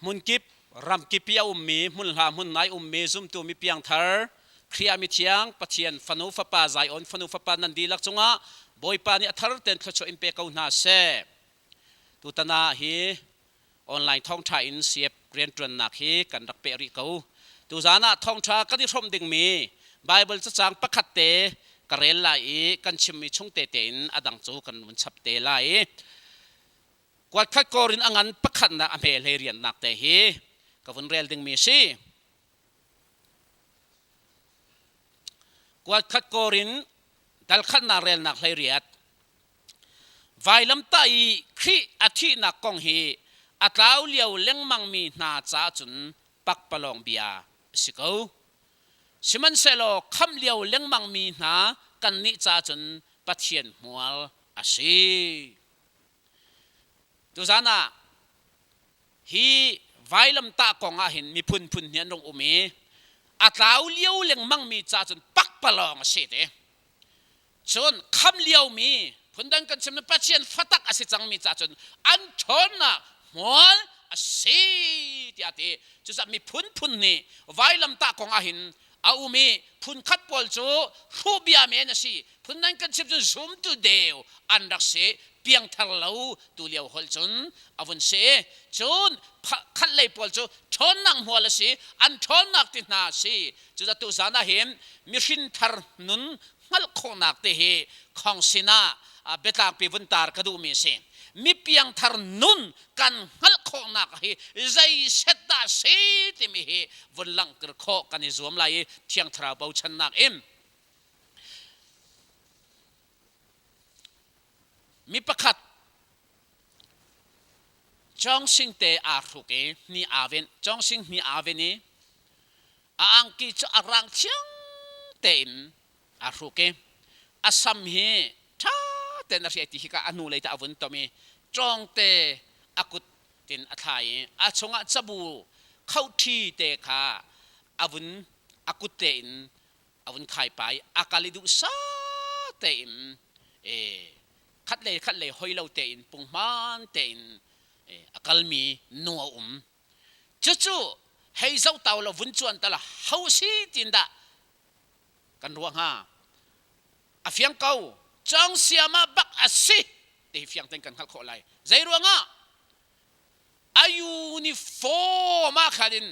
Hmunkip ramkip i a ummi hmunhla hmunnai ummi zumtu mi piangthar Khrih ah mithiang Pathian fanu fapa Zion fanu fapa nan dihlak cungah Bawipa nih a thar ten thluachuah in pe ko hna seh. Tutan ah hi online thawngtha in CF riantuannak hi kan rak peh rih ko. Tuzan ah thawngtha kan i hrawmh dingmi Bible cacang pakhat te ka rel lai i kan chimmi chung te tein a dang cu kan vun chap te lai. Kuatkhat kor in a ngan pakhatnak a hme hlei riannak te hi ka vun rel dingmi a si. Kuatkhat kor in dalkhatnak relnak hlei riat. Vailamtah i Khrih a thihnak kong hi a tlau lio lengmangmi hna caah cun pakpalawng bia a si ko. Sihmanhsehlaw khamh lio lengmangmi hna kannih caah cun Pathian hmual a si. Tuzan ah hi vailamtah kong ah hin miphun phun hi an rung um i a tlau lio lengmangmi ca cun pakpalawng a si te. Cun kham liomi phundang kan chim Pathian fatak a si cangmi ca cun an ṭhawnnak hmual a si tiah ti. Cucaah miphun phun nih vailamtah kong ah hin a um i phunkhat pawl cu hruhbia men a si phundang kan chim cun zumtu deu an rak si piangthar lo tu lio holh cun a vun si cun khat lei pawl cu ṭhawnnak hmual a si an ṭhawnnak ti hna a si cucaah tu zan ah hin mihrin thar nun hngalh khawhnak te hi khong sinah biatlangpi vun tar ka duhmi a si mi piangthar nun kan hngalh khawhnak hi zei set dah si timi hi vun langhter khawh kan i zuam lai i thiang thlarau bochannak in mi pakhat Chawngsing te aa hruk i hni aa ven Chawngsing hni aa ven i a angki cu a rang thiang tein aa hruk i a sam hi ṭha tein a hriai ti hika a hnulei tah a vun tom i ṭawngte a kut tin a thlai i a chungah cabu khohṭhi te kha a vun a kut tein a vun khai pa i a kal i duhsah tein e khatlei khatlei hoi lo tein punghman tein a kalmi nu a um cucu hei zoh tau lo vun cuan tala ho si tin dah kan ruah hnga a fiang ko cong siama bak a si ti hi fiang ten kan hngalh khawh lai zei ruangah a uniform ah khan in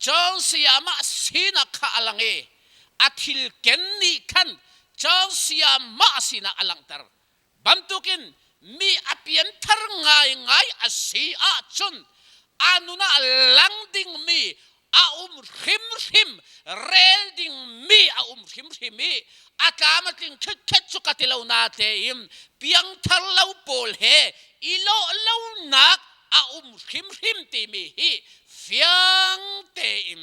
cong siama sinak kha a lang i a thil ken nih khan cong siama sinak a langhter bantukin mi a pianthar ngaingai a si ahcun a nun ah lang dingmi a um hrimhrim rel dingmi a um hrimhrim i a tlam a tling khikhet cu ka ti lo na tein piangthar lo pawl he i lawh lonak a um hrimhrim timi hi fiang tein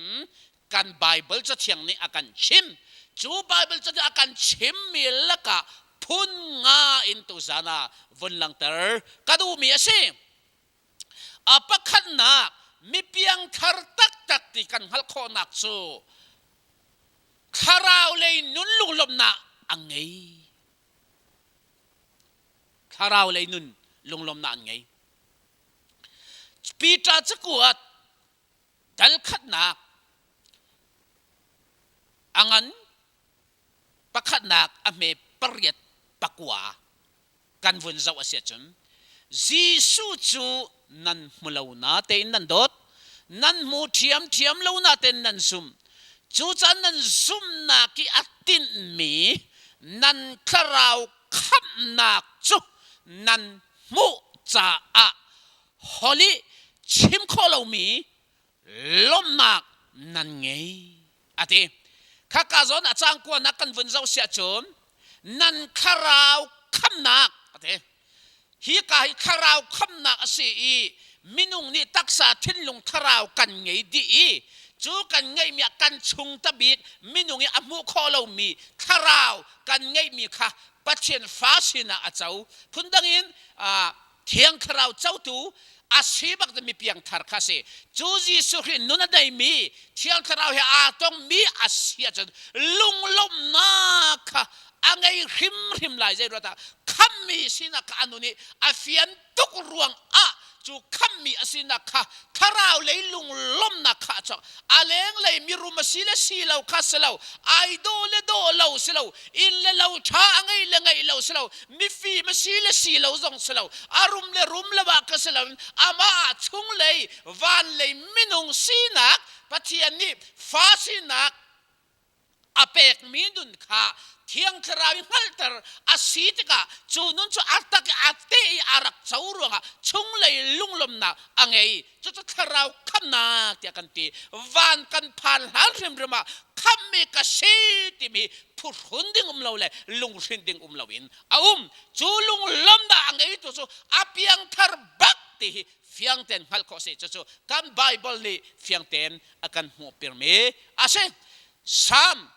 kan Bible cathiang nih a kan chim. Cu Bible cathiang a kan chimmi lakah phun nga in tuzan ah vun langter ka duhmi a si. A pakhatnak mi piangthar taktak ti kan hngalh khawhnak cu thlarau lei nun lunglawmhnak a ngei. Thlarau lei nun lunglawmhnak an ngei. Peter cakuat dal khatnak a ngan pakhatnak a hme pariat pakua kan vun zoh a si ahcun Jesuh cu nan hmu lo na tein nan dawt nan hmu ṭhiamṭhiam lo na tein nan zumh cucaah nan zumhnak i a tinhmi nan thlarau khamhnak cu nan hmuh caah holh i chim khawh lomi lawmhnak nan ngei a ti khaka zawn a cang kuanak kan vun zoh siah cun nan thlarau khamnak a ti hi ka hi thlarau khamnak a si i minung nih taksa thinlung thlarau kan ngei dih i cu kan ngeihmi ah kan chung tabik minung i a hmuh khawh lomi thlarau kan ngeihmi kha Pathian fa sinah a co phundang in Thiang Thlarau cotu a si bak mi piangthar kha si. Cu Jesuh Khrih nun a neimi Thiang Thlarau he aa tongmi a si ahcun lunglawmhnak kha a ngei hrimhrim lai. Zei ruat ah khammi sinak kha a nun i a fian tuk ruang ah Cu khammi a sinak kha thlarau lei lunglawmhnak kha a chuak. A lenglei mirum a si le si lo kha si lo, ai dawh le dawh lo si lo, inn le lo ṭha a ngeih le ngeih lo si lo, mifim a si le si lo zong si lo, a rum le rum lo ah kha si loin amah ah chunglei vanlei minung sinak Pathian nih fa sinak a pekmi nun kha Thiang Thlarau i hngalhter a si tikah cu nun cu a tak i a te i a rak co ruangah chunglei lunglawmhnak a ngei. Cucu thlarau khamnak tiah kan ti. Van kan phan hlan hrimhrim ah khammi ka si timi phuhrun ding um lo le lunghrin ding um loin a um. Cu lunglawmhnak a ngeitu cu a piangthar bak ti hi fiang tein hngalh khawh a si. Cucu kan Bible nih fiang tein a kan hmuhpirmi a si. Psalm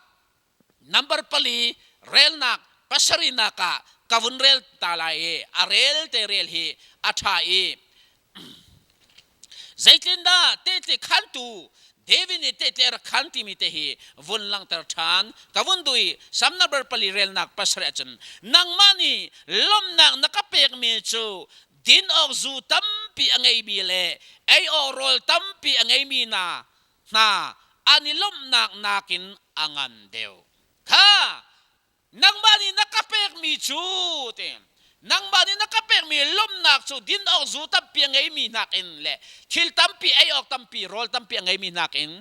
number 4 relnak pasarihnak ah ka vun rel ta lai i a rel te rel hi a ṭha i zeitindah tehte khantu David nih tehte a rak khan timi te hi vun langhter ṭhan ka vun duh i Psalm number 4 relnak pasarih ahcun nangmah nih lawmhnak na ka pekmi cu din awk zu tampi a ngeimi le ei awk rawl tampi a ngeimi hna hna an i lawmhnak nakin a ngan deuh. Kha nangmah nih na ka pekmi cu ti nangmah nih na ka pekmi lawmhnak cu din awk zu tampi a ngeimi nakin le thil tampi ei awk tampi rawl tampi a ngeimi nakin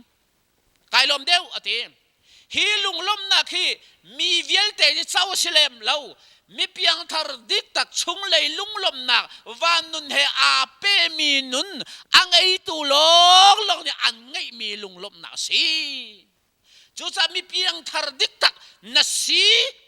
kai lawm deuh a ti. Hi lunglawmhnak hi mi vialte nih co a si lem lo. Mi piangthar diktak chunglei lunglawmhnak van nun he aa pemi nun a ngeitu lawnglawng nih an ngeihmi lunglawmhnak a si. Cucaah mi piangthar diktak na si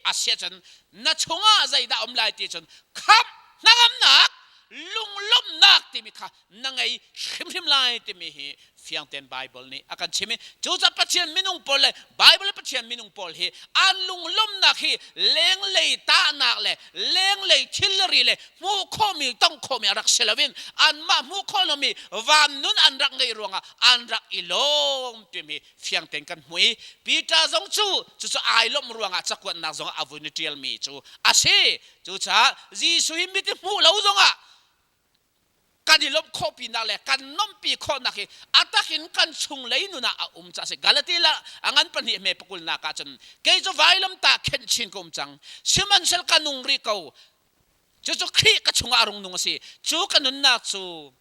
a si ahcun na chungah zeidah um lai ti cun khamh hnangamnak lunglawmhnak timi kha na ngei hrimhrim lai timi hi fiang tein Bible nih a kan chim i cucaah Pathian minung pawl le Bible le Pathian minung pawl hi an lunglawmhnak hi lenglei tahnak le lenglei thilri le hmuh khawhmi tong khawhmi a rak si loin anmah hmuh khawh lomi van nun an rak ngeih ruangah an rak i lawm timi fiang tein kan hmu i Peter zong cu cucu ai lawmh ruangah cakuatnak zong a vun i ṭialmi cu a si. Cucaah Jesuh hi mit i hmuh lo zongah kan i lawmh khawh pinak le kan nomhpi khawhnak hi a takin kan chunglei nun ah a um ca si. Galati la a ngan pahnih hme pakulnak ah cun kei cu vailam ta khenh chin ka um cang, sihmanhsehlaw ka nung rih ko, cucu Khrih ka chungah a rung nung a si, cu ka nunnak cu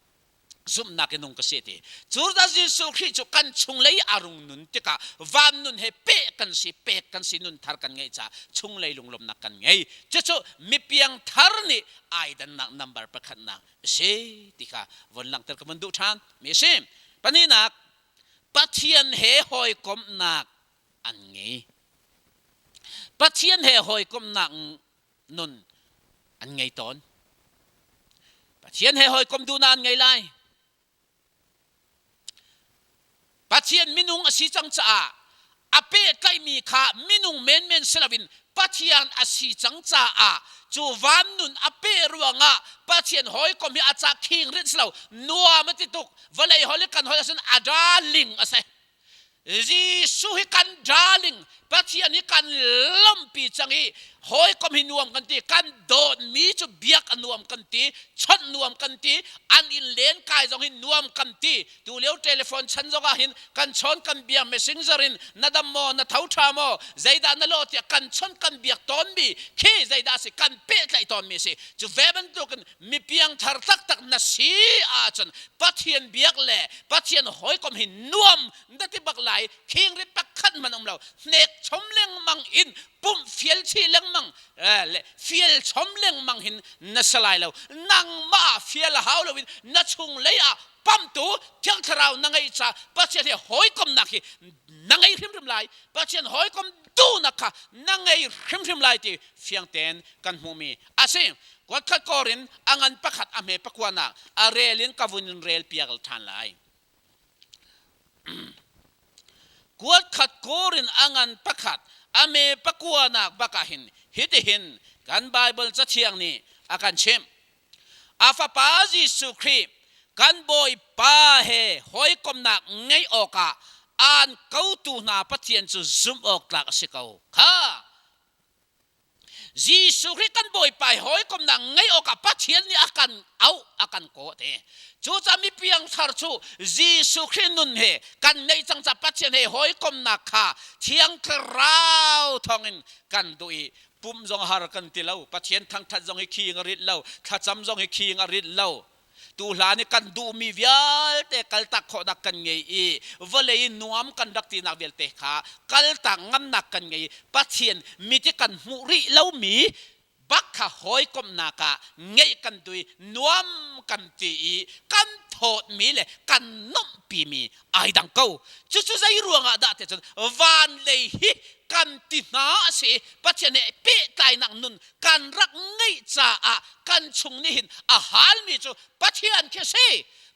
zumhnak in nung ka si ti. Cu Jesuh Khrih cu kan chunglei a rung nun tikah van nun he peh kan si, pek kan si, nun thar kan ngeih caah chunglei lunglawmhnak kan ngei. Cucu mipiang thar nih ai dannak number pakhatnak a si ti kha von langhter ka von duh ṭhan mi a si. Pahnihnak, Pathian he hawikomhnak an ngei. Pathian he hawikomhnak nun an ngei tawn. Pathian he hawikom duhnak an ngei lai. Pathian minung a si cang caah a pehtlaihmi kha minung menmen si loin Pathian a si cang caah cu van nun a peh ruangah Pathian hawikom hi a ca khing rin si lo nuam a ti tuk. Vawlei hol i kan hol ahcun a darling a si. Jesuh hi kan darling, Pathian hi kan lawmhpi cang i hawikom hi nuam kan ti, kan dawtmi cu biak a nuam kan ti, chawnh nuam kan ti, an inn len kai zong hi nuam kan ti. Tu lio telephone chan zong ah hin kan chawn kan biak messenger in na dam maw, na tho ṭha maw, zeidah na lawh tiah kan chawnh kan biak tawnmi khi zeidah a si, kan pehtlaih tawnmi a si. Cu ve bantukin mi piangthar taktak na si ahcun Pathian biak le Pathian hawikom hi nuam na ti bak lai. Khingrit pakhat hmanh um lo, hnek chom lengmang in pumh fial chih lengmang le fial chom lengmang hin na si lai lo. Nangmah fial hau loin na chung lei ah pamtu Thiang Thlarau na ngeih ca Pathian he hawikomnak hi na ngei hrimhrim lai. Pathian hawikom duhnak kha na ngei hrimhrim lai ti fiang tein kan hmuhmi a si. Kuatkhat kawr in a ngan pakhat a hme pakua nak a rel in ka vun in rel piak ṭhan lai. Kuatkhat kawr in a ngan pakhat a me pakua nak bak ah hin hitihin kan Bible cathiang nih a kan chimh. A fapa Jesuh Khrih kan Bawipa he hawikomnak ngeih awkah aan kotu hna Pathian cu zumh awk tlak a si ko. Kha. Jesuh Khrih kan Bawipa he hawikomnak ngeih awkah Pathian nih a kan auh, a kan kawh te. Cucaah mi piangthar cu Jesuh Khrih nun he kan neih cang caah Pathian he hawikomnak kha Thiang Thlarau thawngin kan duh i pum zong har kan ti lo, Pathian thangthat zong hi khing a rit lo, thlacam zong hi khing a rit lo. Tu hlan i kan duhmi vialte kaltak khawhnak kan ngei i vawlei nuam kan rak tinak vialte kha kaltak ngamnak kan ngei. Pathian mit i kan hmuh rih lomi bak kha hawikomhnak ah ngeih kan duh i nuam kan ti i kan thawtmi le kan nuamhpimi ai dang ko. Cucu zei ruangah dah ti cun van lei hi kan ti hna a si i Pathian he pehtlainak nun kan rak ngeih caah kan chung nih hin a halmi cu Pathian khi a si.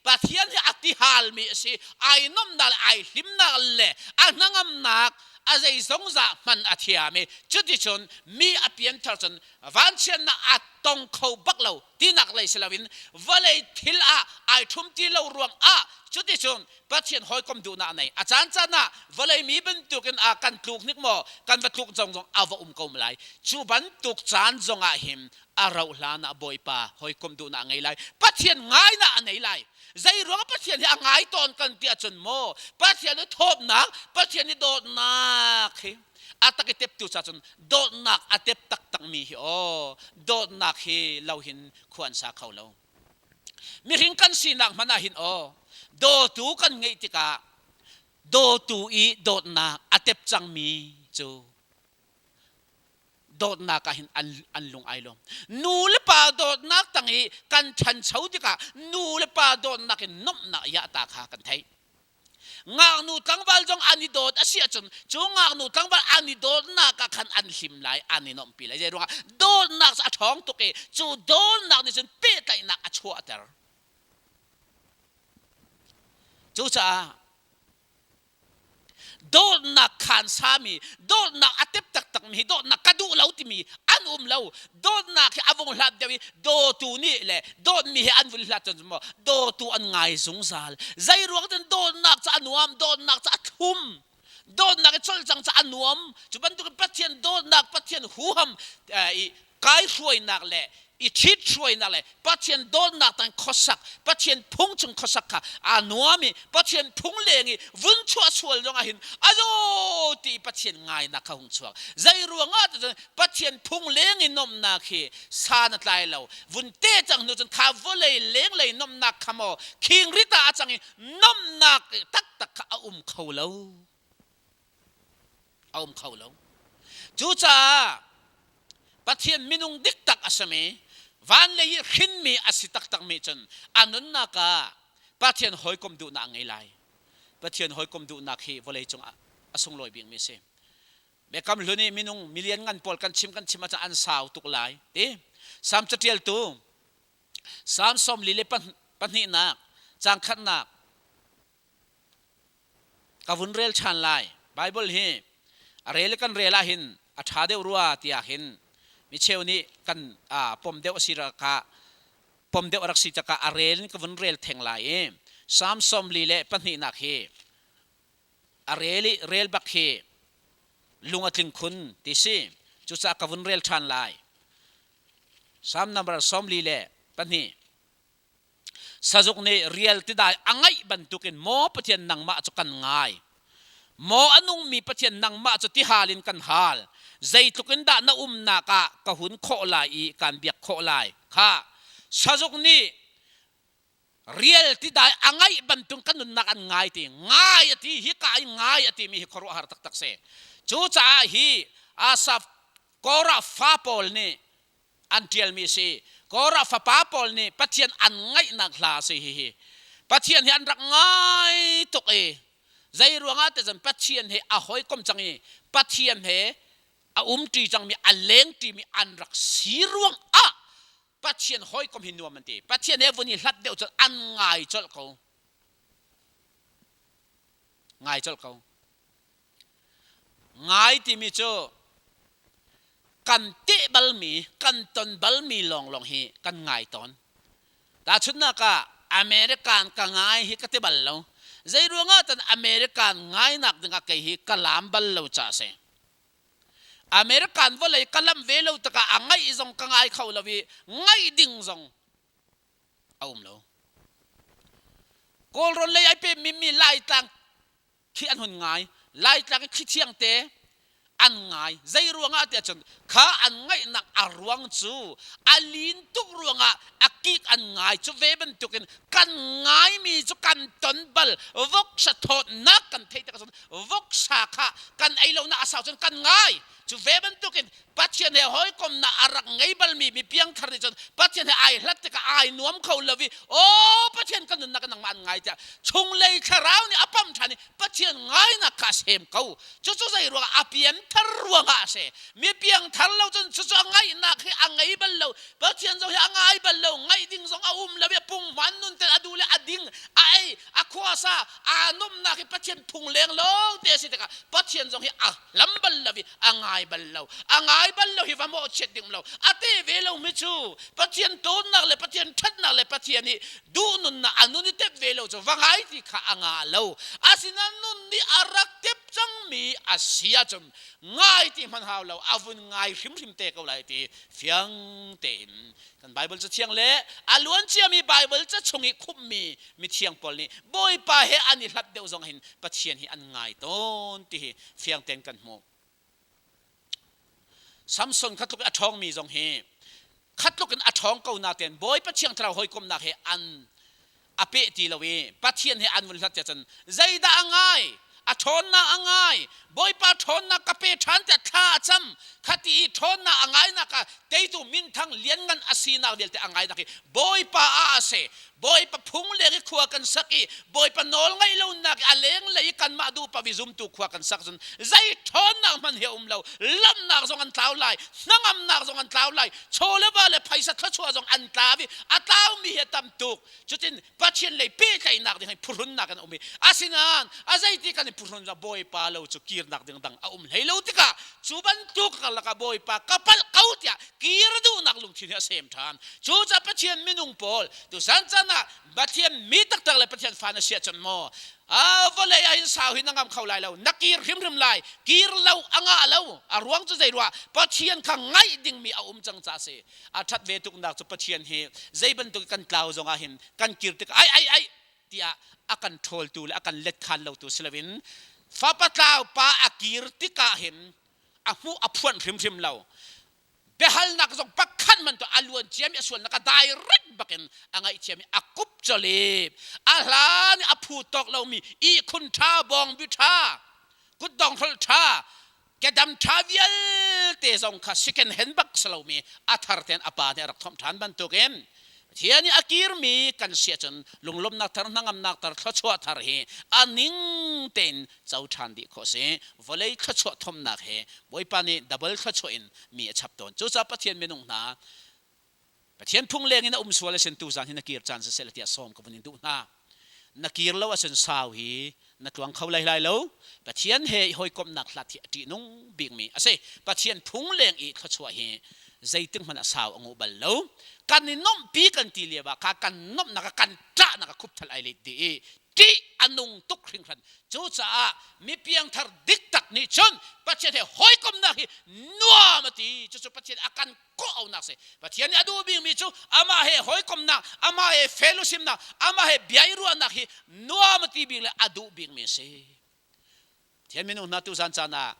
Pathian hi a ti halmi a si. Ai nomnak le ai hlimnak le a hnangamnak a zeizongza hman a thiam i cuticun mi a pianthar cun vanchiatnak a tong kho bak lo tinak lei si loin vawlei thil ah ai ṭhum ti lo ruang ah cuticun Pathian hawikom duhnak nei a caan caan ah vawlei mi bantukin a kan tluk hnik maw kan va tluk zong zong a va um ko lai. Cu bantuk caan zong ah hin a rauh hlan ah Bawipa hawikom duhnak ngei lai, Pathian ngainak a nei lai. Zei ruang Pathian hi a ngai tawn kan ti ahcun maw Pathian i thawpnak, Pathian i dawtnak hi a tak i teptu ca cun dawtnak a tep taktak mi hi aw dawtnak hi lo hin khua an sa kho lo. Mihring kan sinak hmanh ah hin aw dawtu kan ngeih tikah dawtu i dawtnak a tep cangmi cu dawtnak ah hin an lung ai lawm. Nu le pa dawtnak tang i kan ṭhancho tikah nu le pa dawtnak in nuamhnak yahta kha kan theih. Ngaknu tlangval zong an i dawt a si ahcun cu ngaknu tlangval an i dawtnak ah khan an hlim lai, an i nuamhpi lai. Zei ruangah dawtnak cu a ṭhawng tuk i cu dawtnak nih cun pehtlaihnak a chuahter. Cucaah dawtnak khaan sami, dawtnak a tep taktakmi hi dawtnak ka duh lo timi an um lo. Dawtnak hi a vung hlat deuh i dawtu nih le dawtmi he an vun hlat cun maw dawtu an ngai zungzal. Zei ruang cun dawtnak cu a nuam, dawtnak cu a thlum, dawtnak i cawlcang cu a nuam. Cu bantukin Pathian dawtnak, Pathian huham i kai hruainak le i ṭhit hruainak le Pathian dawtnak tang khuasak, Pathian phung chung khuasak kha aa nuam i Pathian phung leng i vun chuah sual zong ah hin azaw ti Pathian ngainak kha hung chuak. Zei ruangah cun Pathian phung leng i nomnak hi san a tlai lo. Vun te cang hnu cun kha vawlei lenglei nomnak kha maw khing rit ah a cang i nomnak taktak kha a um kho lo. A um kho lo. Cucaah Pathian minung dik tak a simi, van lei i hrinmi a si taktakmi cun a nunnak ah Pathian hawikom duhnak a ngei lai. Pathian hawikom duhnak hi vawlei cungah a sunglawi bikmi a si. Biakam hlun i minung milian ngan pawl kan chim kan chim ahcun an sau tuk lai ti. Salm caṭialtu Salm 42nak caang khatnak ka vun rel ṭhan lai. Bible hi a rel kan rel ah hin a ṭha deuh rua tiah hin micheu nih kan pom deuh a si ka pom deuh a rak si cakah a rel in ka vun rel theng lai i Salm 42nak hi a rel i rel bak hi lung a tling khun ti si. Cucaah ka vun rel ṭhan lai. Salm number 42. Sazuk nih rial tidai a ngaih bantukin maw Pathian nangmah cu kan ngai. Maw a nungmi Pathian nangmah cu tihal in kan hal. Zeitluk in dah na umnak ah ka hun khawh lai i kaan biak khawh lai. Kha sazuk nih rial tidai a ngaih bantuk kan nunnak an ngai ti ngai a ti hi ka i ngai a timi hi khuaruahhar taktak si. Cucaah hi Asaf Korah fa pawl nih an ṭialmi a si. Korah fapa pawl nih Pathian an ngaihnak hla a si hihi. Pathian hi an rak ngai tuk i zei ruangah te cun Pathian he a hawikom cang i Pathian he a umṭi cangmi a lengṭimi an rak si ruangah Pathian hawikom hi nuam an ti. Pathian he vun i hlat deuh cun an ngai colh ko. Ngai colh ko. Ngai timi cu kan teh balmi, kan ton balmi lawnglawng hi kan ngai tawn. Tahchunhnak ah American ka ngai hi ka ti bal lo. Zei ruangah tan American ngainak dingah kei hi ka lam bal lo ca a si. American vawlei ka lam ve lo tikah a ngaih zong ka ngai kho lo i ngaih ding zong a um lo. Kawlrawn lei ai pemmi mi Laitlang khi an hun ngai. Laitlang i thli te an ngai. Zei ruangah tiah cun kha an ngaihnak a ruang cu a lin tuk ruangah a kik an ngai. Cu ve bantukin kan ngaimi cu kan ton bal voksa thawtnak kan theih tikah cun voksa kha kan ei lonak a sau cun kan ngai. Cu ve bantukin Pathian he hawikomnak a rak ngei balmi mi piangthar nih cun Pathian he ai hlat tikah ai nuam kho lo i aw Pathian kan nunnak nangmah an ngai tiah chunglei thlarau nih a pam ṭhan i Pathian ngainak kha a sem ko. Cucu zei ruangah a pianthar ruangah a si. Mi piangthar lo cun cucu a ngaihnak hi a ngei bal lo. Pathian zong hi a ngai bal lo. Ngaih ding zong a um lo i punghman nun ten a duh le a ding a ei a khuasa aa nuamnak hi Pathian phung leng lawng te a si tikah Pathian zong hi a hlam bal lo i a ngai bal lo. A ngai bal lo hi va mawhchiat ding lo. A te ve lo mi cu Pathian tawnnak le Pathian ṭhatnak le Pathian i duh nunnak a nun i tep ve lo cu va ngai ti kha a ngah lo. Asinain nun nih a rak tep cangmi a si ahcun ngai ti hmanh hau lo a vun ngai hrimhrim te ko lai ti fiang tein kan Bible cathiang le a luan ciami Bible ca chung i khumhmi mithiang pawl nih Bawipa he an i hlat deuh zong hin Pathian hi an ngai tawn ti hi fiang tein kan hmuh. Samson kha tluk i a ṭhawngmi zong hi kha tluk in a ṭhawng ko natein Bawipa Thiang Thlarau hawikomhnak he an a peh ti lo i Pathian he an vun hlat cun zeidah a ngai? A ṭhawnnak a ngai. Bawipa ṭhawnnak ka pe ṭhan tiah thla a cam. Khati i ṭhawnnak a ngainak ah teitu minthang lianngan a sinak vialte a ngainak hi Bawipa ah a si. Bawipa phung leng i khua kan sak i Bawipa nawl ngaih lonak i a lenglei i kanmah duh paoh i zumtu khua kan sak cun zei ṭhawnnak hmanh hi a um lo. Lamnak zong an tlau lai, hnangamnak zong an tlau lai, chaw le va le phaisa thluachuah zong an tlau i a tlaumi hi a tam tuk. Cutin Pathian lei pehtlaihnak ding hi phuhrunnak in a um i asinain a zeiti kan i phuhrun Bawipa lo cu kirnak ding dang a um hlei lo tikah cu bantuk karlak ah Bawipa ka palh ko tiah kir duhnak lungthin hi a sem ṭhan. Cucaah Pathian minung pawl tusan caan ah Pathian mi taktak le Pathian fa na si ahcun maw vawlei ah hin sau hi na ngam kho lai lo, na kir hrimhrim lai. Kir lo a ngah lo. A ruang cu zei ruah? Pathian kha ngaih dingmi a um cang caah a si. A ṭhat ve tuknak cu Pathian hi zei bantuk kan tlau zong ah hin kan kir tik ai ai ai tiah a kan ṭhawltu le a kan letkhan lotu si loin fapa tlau pa a kir tikah hin a hmuh a phuan hrimhrim lo. Biahalnak zong pakhat man tu a luan ciami a sualnak a direct bakin a ngaih ciami a kup colip a hlan a phu tawk lomi ihkhun ṭha bawngbi ṭha kutdong hrolh ṭha kedam ṭha vialte zong kha second hand bak si lomi a thar tein a pa nih a rak thomh ṭhan bantukin Pathian i a kirmi kan si ahcun lunglawmhnak thar hnangamnak thar thluachuah thar hi a ning tein co ṭhan dih khawh si. Vawlei thluachuah thomnak he Bawipa nih double thluachuah in mi a chap tawn. Cucaah Pathian minung hna Pathian phung leng in a um sual asin tuzan hi na kir caan siseh tiah sawm ka vun in duh hna. Na kir lo ahcun sau hi na tluang kho lai lai lo. Pathian he i hawikomhnak hlat hi a ṭihnung bikmi a si. Pathian phung leng i thluachuah hi zeitik hmanh ah sau a nguh bal lo. Kan i nuamhpi kan ti lio ah kha kan nuamhnak ah kan ṭahnak a khupthal ai let dih i ṭih a nung tuk hringhran. Cucaah mi piangthar dik tak nih cun Pathian he hawikomhnak hi nuam a ti. Cucu Pathian a kan kawhaunak si. Pathian nih a duh bikmi cu amah he hawikomhnak, amah he fellowshipnak, amah he bia i ruahnak hi nuam a ti bik le a duh bikmi a si. Pathian minung hna tuzan caan ah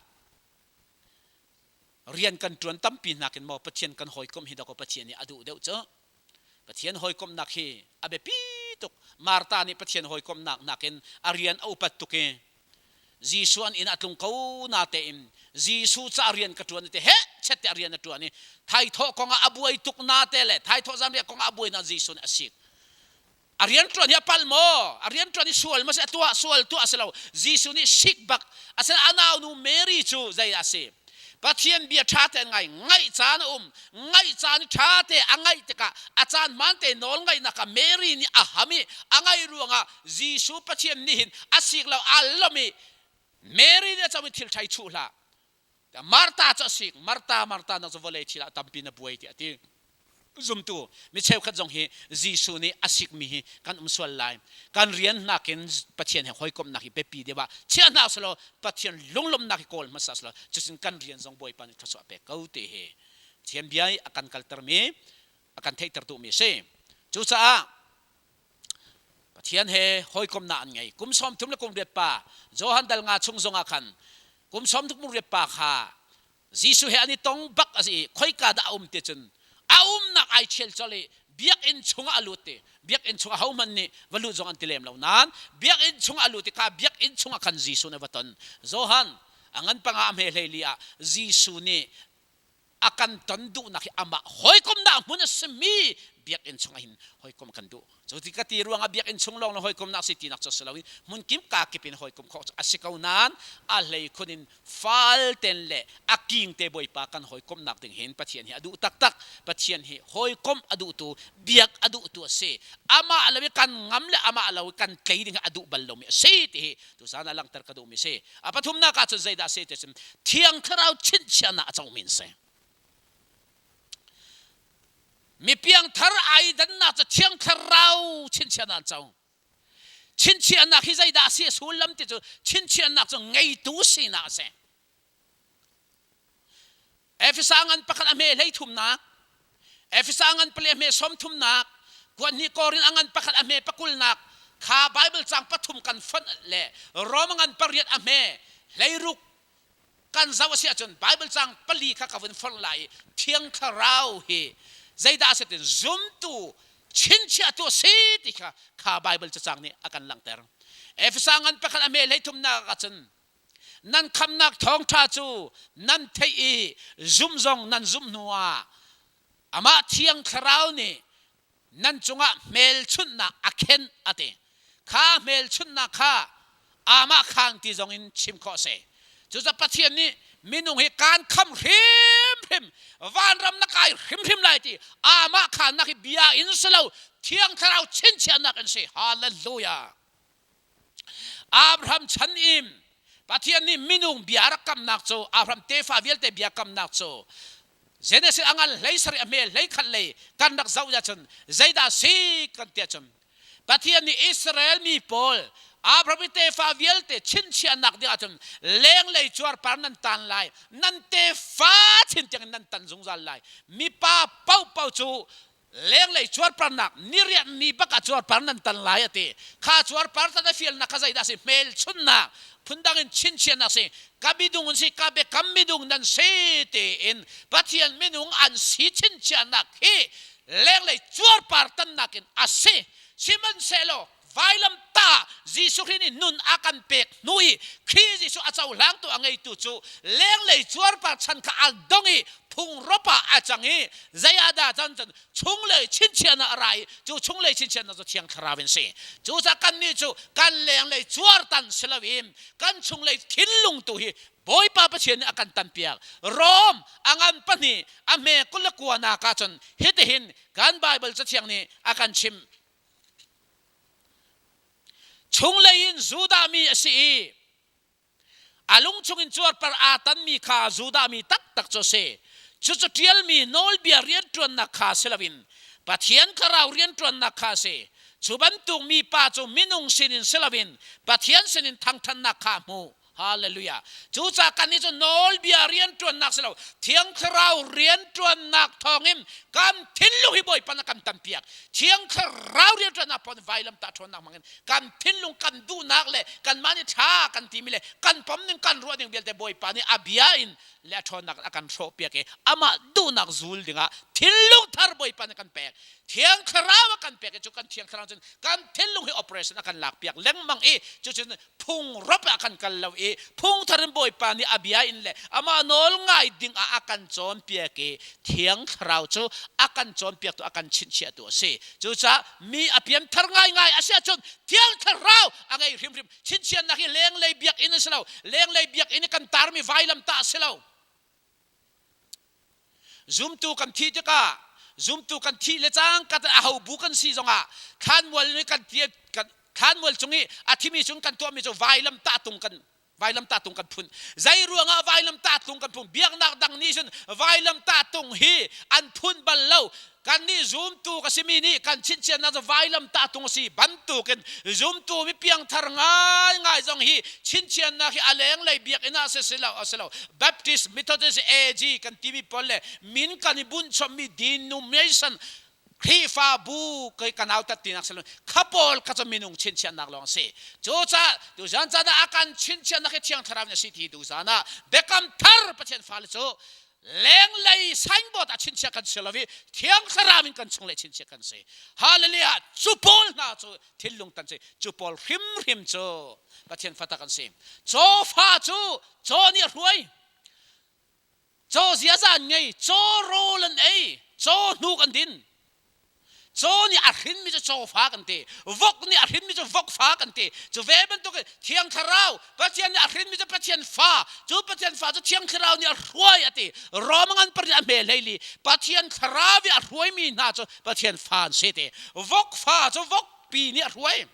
rian kan ṭuan tampi nakin maw Pathian kan hawikomh hi dakaw Pathian nih a duh deuh cu. Pathian hawikomhnak hi a biapi tuk. Martha nih Pathian hawikomhnak nakin a rian a upat tuk i Jesuh an inn ah tlung ko na tein Jesuh ca rian ka ṭuan te he chet te rian a ṭuan i thaithawh kong ah a buai tuk na te le thaithawh zanriah kong ah a buai na Jesuh nih a sik. A rian ṭuan hi a pal maw? A rian ṭuan hi sual maw si? A tuah sual tuah a si lo. Jesuh nih sik bak. Asinain a naunu Mary cu zei a si? Pathian bia ṭha tein ngai. Ngaih caan a um. Ngaih caan i ṭha te a ngaih tikah a caan hmaan te nawl ngaihnak ah Mary nih a ham i a ngaih ruangah Jesuh Pathian nih hin a sik lo aa lawmh i Mary nih a co i thil ṭha i chuh hlah. Martha cu a sik. Martha, Martha, nang cu vawlei thil ah tampi na buai tiah a ti. Zumtu mi cheukhat zong hi Jesuh nih a sikmi hi kan um sual lai. Kan rian nakin Pathian he hawikomhnak hi biapi deuh ah chia hna usih law Pathian lunglawmhnak hi kawl hmasa usih law cucun kan rian zong Bawipa nih thluachuah a pek ko ti hi Pathian bia i a kan kaltermi a kan theihter duhmi a si. Cucaah Pathian he hawikomhnak an ngei. Kum sawm thum le kum riat pa Johan dal nga chung zongah khan kum sawm thum riat pa kha Jesuh he an i tong bak a si i khoika dah a um ti cun a umnak ai ṭhial colh i biakinn chungah a lut i biakinn chungah hohmanh nih va lut zong an ti lem lo nain biakinn chungah a lut i kha biakinn chungah khan Jesuh nih a va ton. Johan a ngan panga a hme hleili ah Jesuh nih a kan ton duhnak hi amah hawikomnak hmun a simi biakinn chungah hin hawikom a kan duh. Cu ti ka ti ruangah biakinn chung lawng na hawikomnak si tinak cu si loin hmunkim kaa kip in hawikom khawh cu a si ko nain a hlei khun in fal ten le a king te Bawipa kan hawikomhnak ding hin Pathian hi a duh taktak. Pathian hi hawikomh a duhtu, biak a duhtu a si. Amah lo i kan ngam le amah lo i kan tlei ding hi a duh bal lomi a si ti hi tuzaan ah langhter ka duhmi a si. A pathumnak ah cun zeidah a si ti cun Thiang Thlarau chinchiahnak a comi an si. Mi piangthar ai dannak cu Thiang Thlarau chinchiahnak an co. Chinchiahnak hi zeidah a si a sullam ti cu chinchiahnak cu ngeitu sinak a si. Efesa ngan pakhat a hme hlei thumnak, Efesa ngan pali a hme sawm thumnak, kuat hnih Korin a ngan pakhat a hme pakulnak, kha Bible cang pathum kan fonh le Rome ngan pariat a hme hleiruk kan zoh a si ahcun Bible cang pali kha ka vun forh lai i Thiang Thlarau hi zeidah a si tin zumtu chinchiahtu a si ti kha kha Bible cacang nih a kan langhter. Efesa ngan pakhat a hme hlei thumnak ahcun nan khamnak thawngṭha cu nan theih i zumh zong nan zumh hnu ah amah Thiang Thlarau nih nan cungah hmelchunhnak a khenh a ti. Kha hmelchunhnak kha amah khang ti zong in chim khawh a si. Cucaah Pathian nih minung hi kaan kham hrimhrim vanram na kai hrimhrim lai ti amah khannak hi bia in si lo Thiang Thlarau chinchiahnak in si. Hallelujah. Abraham chan in Pathian nih minung bia rak kamnak cu Abraham tefa vialte bia kamnak cu Genesis a ngal hlei sarih a hme hlei khat lei kan rak zoh ahcun zeidah si kan ti ahcun Pathian nih Israel mi pawl Abraham i tefa vialte chinchiahnak ding ahcun lenglei cuarpar nan tan lai nan tefa chin tiang in nan tan zungzal lai mipa paohpaoh cu lenglei cuarparnak niriat ni bak ah cuarpar nan tan lai a ti kha cuarpar tan a fialnak kha zeidah a si hmelchunhnak phundang in chinchiahnak si ka midung an si ka biakam midung nan si tiin Pathian minung an si chinchiahnak hi lenglei cuarpar tannak in a si sihmanhsehlaw vailam ta Jesuh Khrih nih nun a kan pek hnu i Khrih Jesuh a cohlangtu a ngeitu cu lenglei cuarpar chan kha a dong i phungrop ah a cang i zei ah dah chan cun chunglei chinchiahnak a ra i cu chunglei chinchiahnak cu Thiang Thlarau in si. Cucaah kannih cu kan lenglei cuartan si loin kan chunglei thinlung tu hi Bawipa Pathian nih a kan tanpiak. Rom a ngan pahnih a hme 29 nak ah cun hitihin kan Baibal Cathiang nih a kan chimh. Chunglei in Judah mi a si i a lung chungin cuarpar aa tanmi kha Judah mi taktak cu a si. Cucu ṭialmi nawlbia rianṭuannak kha si loin Pathian Thlarau rianṭuannak kha a si. Cu bantuk mipa cu minung sinin si loin Pathian sinin thangṭhatnak kha a hmuh. Hallelujah. Cucaah kannih cu nawlbia rianṭuannak si lo, Thiang Thlarau rianṭuannak thawngin kan thinlung hi Bawipa na kan tampiak. Thiang Thlarau rianṭuannak pon vailamtah ṭhawnnak hmangin kan thinlung kan duhnak le kanmah nih ṭha kan timi le kan pom ning kan ruah ding vialte Bawipa nih a bia in le a ṭhawnnak a kan hrawhpiak i amah duhnak zul dingah thinlung thar Bawipa nih kan pek. Thiang Thlarau a kan pek i cu kan Thiang Thlarau cun kan thinlung hi operation a kan lakpiak lengmang i cucun phungrop ah kan kal lo i phungthar in Bawipa nih a bia in le amah nawl ngai ding ah a kan cawnpiak i Thiang Thlarau cu a kan cawnpiaktu a kan chinchiahtu a si. Cucaah mi a pianthar ngaingai a si ahcun Thiang Thlarau a ngei hrimhrim. Chinchiahnak hi lenglei biakinn a si lo. Lenglei biakinn i kan tarmi vailamtah a si lo. Zumtu kan thih tikah zumtu kan thih le cangka a ho bu kan si zongah thlanmual nih kan kan thlanmual cung i a thimi cung kan tuahmi cu vailam tahtung kan. Vailamtah tung kan phun. Zei ruangah vailamtah tung kan phun? Biaknak dang nih cun vailamtah tung hi an phun bal lo. Kan nih zumtu ka simi nih kan chinchiannak cu vailamtah tung a si bantukin zumtu mi piangthar ngaingai zong hi chinchiannak hi a lenglei biakinn ah si lo a si lo. Baptist, Methodist, AG kan timi pawl le min kan i bunh chommi denomination Khrihfabu kai ka nautat tinak si lo kha pawl kha cu minung chinchiahnak lawng si. Cucaah tuzan caan ah a kan chinchiahnak hi Thiang Thlarau nih a si ti tuzan ah Biakam Thar Pathian fale cu lenglei signboard ah chinchiah kan si lo i Thiang Thlarau in kan chung le chinchiah kan si. Hallelujah! Cu pawl hna cu thinlung tan si. Cu pawl hrimhrim cu Pathian fata kan si. Cawfa cu caw nih a hruai. Caw ziaza an ngei, caw rawl an ei, caw hnuk an din. Caw nih a hrinmi cu cawfa kan ti. Vok nih a hrinmi cu vokfa kan ti. Cu ve bantuk in Thiang Thlarau, Pathian nih a hrinmi cu Pathian fa. Cu Pathian fa cu Thiang Thlarau nih a hruai a ti. Rom ngan pari a hme hleili. Pathian Thlarau i a hruaimi hna cu Pathian fa an si ti. Vokfa cu vokpi nih a hruai.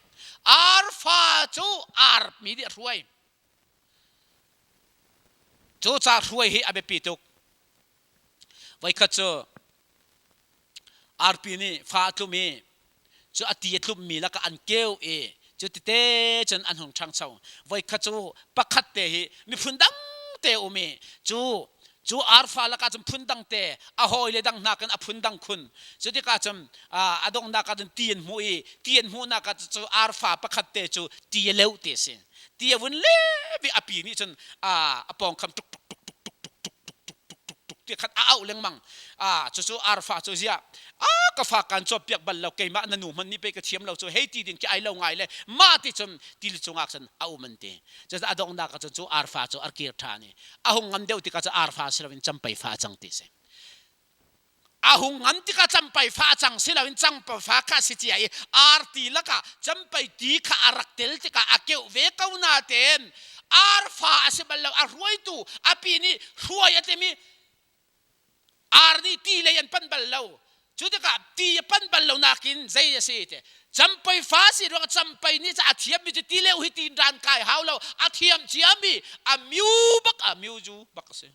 Arfa cu arpi nih a hruai. Cu ca hruai hi a biapi tuk. Voikhat cu arpi nih fa a tlum i cu a ti a tlummi lakah an keu i cu tete cun an hung ṭhangcho. Voikhat cu pakhat te hi miphun dang te um i cu cu arfa lakah cun phun dang te a hawile dang hna kan a phun dang khun. Cu tikah cun a donghnak ah cun ti an hmuh i ti an hmuhnak ah cu arfa pakhat te cu ti a leuh ti a si. Ti a vun le a pi nih cun a pawngkam tuk tuk tuk tuk tuk tuk tuk tuk tuk tuk tuk tuk ti khan a auh lengmang. A cucu arfa cu ziah a ka fa kan cawpiak bal lo keimah na nu hmanh nih pei ka thiam lo cu hei ti ding khi ai lo ngai le mah ti cun til cungah cun a um an ti. Cucu a donghnak ah cun cu arfa cu a kir ṭhan i a hung ngam deuh tikah cu arfa si loin campai fa a cang ti si. A hung ngan tikah campai fa a cang si loin cangpa fa kha a si cia i arti lakah campai ti kha a rak tel tikah a keuh ve ko natein arfa a si bal lo. A hruaitu a pi nih hruai a tim i ar nih ti lei an panh bal lo. Cu tikah ti a panh bal lo nakin zei a si te campai fa si ruangah campai nih a thiammi cu ti leu hi ti ran kai hau lo. A thiam ciami a miu bak a miu zu bak a si.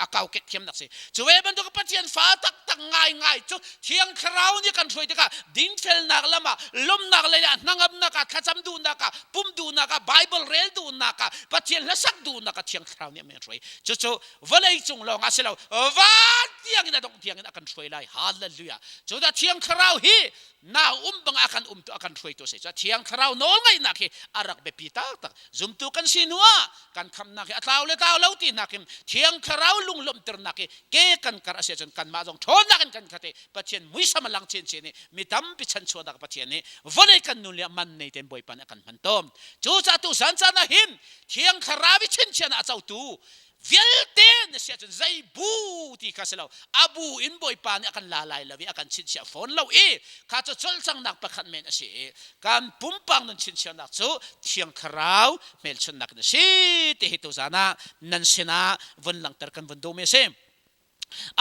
A kokek thiamnak si. Cu ve bantuk Pathian fa taktak ngaingai cu Thiang Thlarau nih kan hruai tikah dinfelnak lam ah, lawmnak lei ah, hnangamnak ah, thlacam duhnak ah, pum duhnak ah, Bible rel duhnak ah, Pathian hlasak duhnak ah Thiang Thlarau nih a kan hruai. Cucu vawlei cung lawng ah si lo, van tiang in a dongh tiang in a kan hruai lai. Hallelujah. Cu dah Thiang Thlarau hi na um bang a kan um tu a kan hruaitu a si. Cu Thiang Thlarau nawlngaihnak hi a rak biapi taktak. Zumtu kan si hnu ah kan khamnak hi a tlau le tlau lo ti nakin Thiang Thlarau lunglawmhternak hi ke kan kar a si ahcun kanmah zong ṭhawnnak in kan khat i Pathian muisam a lang chinchin i mi tampi chanchuahnak Pathian nih vawlei kan nun le man nei tein Bawipa nih a kan hman tawn. Cucaah tu zan caan ah hin Thiang Thlarau i chinchiahnak a cotu vialte na si ahcun zei bu ti kha si lo, a bu in Bawipa nih a kan la lai lo i a kan chinchiah fawn lo i kha cu colcanghnak pakhat men a si i kan pumpak nun chinchiahnak cu Thiang Thlarau hmelchunhnak in a si ti hi tuzan ah nan sinah vun langhter kan vun duhmi a si.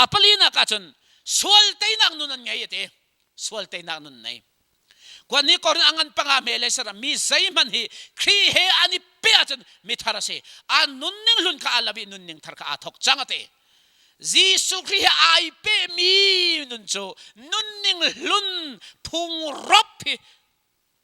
A palinak ahcun sual teinak nun an ngei a ti. Sual teinak nun nei. Kuan ni korin a ngan panga me le sara mi zeihmanh hi Khrih he an i pe ahcun mithar a si. A nunning hlun kha a lo i nunning thar kha aa thok cang a ti. Jesuh Khrih he ai pehmi nun cu nunning hlun phung rop hi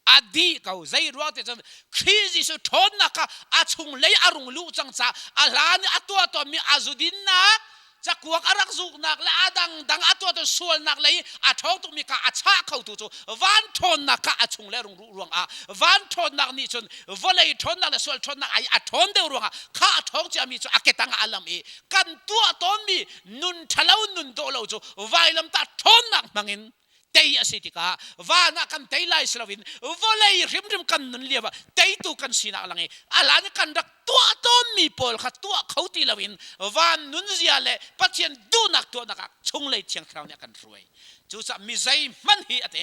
a dih ko. Zei ruang ti cun Khrih Jesuh ṭhawnnak kha a chung lei a rung luh cang caah a hlan i a tuah tawnmi a zudinnak cakuak a rak zuknak le a dangdang a tuah tawn sualnak lei a ṭhawng tukmi kha a chah khotu cu van ṭhawnnak kha a chung le rung ruh ruangah van ṭhawnnak nih cun vawlei ṭhawnnak le sual ṭhawnnak ai a ṭhawn deuh ruangah kha a ṭhawng ciami cu a ketang ah a lam i kan tuah tawnmi nun ṭhalo nun dawh lo cu vailamtah ṭhawnnak hmangin tei a si tikah van ah kan tei lai si loin vawlei hrimhrim kan nun lio ah teitu kan sinak lang i a hlan i kan rak tuah tawnmi pawl kha tuah kho ti loin van nunzia le Pathian duhnak tuahnak ah chunglei Thiang Thlarau nih a kan hruai. Cucaah mi zeihmanh hi a ti.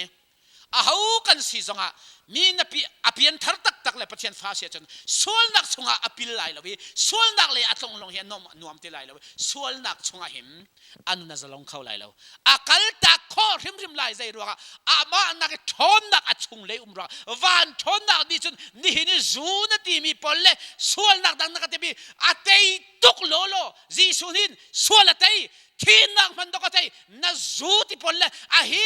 Aho kan si zongah mi na pi a pianthar taktak le Pathian fa si ahcun sualnak chungah a pil lai lo i sualnak lei a tlong lawng hi a nuam, nuam ti lai lo i sualnak chungah hin a nun a zalong kho lai lo. A kaltak khawh hrimhrim lai zei ruangah amah nak i ṭhawnnak a chung lei um ruangah van ṭhawnnak nih cun nihin i zu na timi pawl le sualnak dang na ka timi a tei tuk lawlaw Jesuh nih sual a tei thihnak hman dok a tei na zu ti pawl le a hi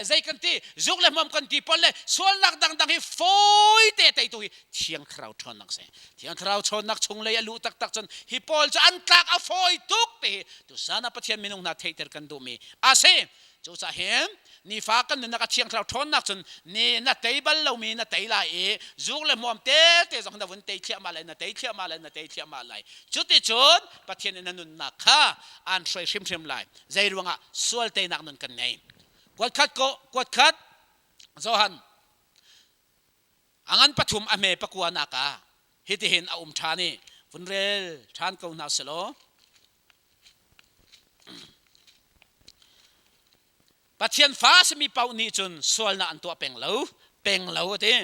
zei kan ti zuk le hmom kan ti pawl le sualnak dangdang hi fawi te teitu hi thiang thlarau ṭhawnnak si thiang thlarau ṭhawnnak chung lei a luh taktak cun hi pawl cu an tlak a fawi tuk ti hi tusan ah Pathian minung hna theihter kan duhmi a si. Cucaah hin nifa kan nunnak a thiang thlarau ṭhawnnak cun ni na tei bal lomi na tei lai i zuk le hmuam tete zong na vun tei thliahmah lai na tei thliahmah lai na tei thliahmah lai. Cuticun Pathian in na nunnak kha aan hruai hrimhrim lai. Zei ruangah sual teinak nun kan ngei. Kuat khat ko kuat khat Johan a ngan pathum a hme pakua nak ah hitihin a um ṭhan i vun rel ṭhan ko hna selaw Pathian fa a simi paoh nih cun sualnak an tuah peng lo peng lo a ti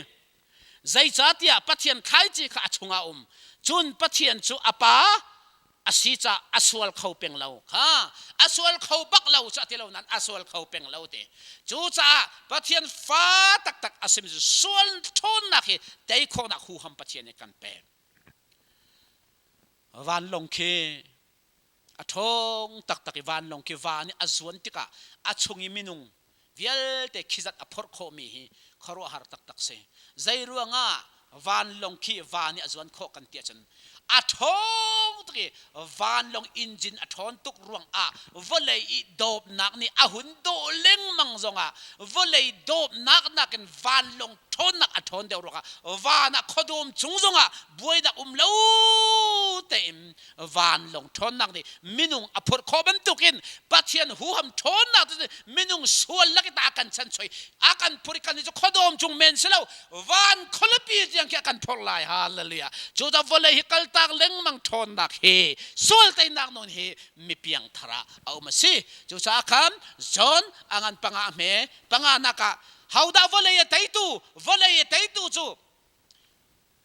zeicahtiah Pathian thlaici kha a chungah a um cun Pathian cu a pa a si caah a sual kho peng lo kha a sual kho bak lo cu a ti lo nain a sual kho peng lo ti cucaah Pathian fa taktak a simi cu sual ṭhawnnak hi tei khawhnak huham Pathian nih kan pek vanlawng khi a ṭhawng taktak i vanlawng khi van i a zuan tikah a chung i minung vialte khizat a phorh khawhmi hi khuaruahhar taktak si. Zei ruangah vanlawng khi van i a zuan khawh kan ti ahcun a ṭhawng tuk i vanlawng engine a ṭhawn tuk ruangah vawlei i dawpnak nih a hun dawh lengmang zongah vawlei dawpnak nakin vanlawng ṭhawnnak a ṭhawn deuh ruangah van ah khuadawm cung zongah buainak um lo tein vanlawng ṭhawnnak nih minung a phurh khawh bantukin Pathian huham ṭhawnnak cu minung sual lak i ta a kan chanchuai a kan phurh i kan cu khuadawm cung men si lo van khualipi tiang khi a kan phurh lai hallelujah cu da vawlei hi kaltak lengmang ṭhawnnak hi sual teinak nawn hi mipiang thar ah a um a si cucaah khan John a ngan panga a hme panga nak ah hodah vawlei a teitu vawlei a teitu cu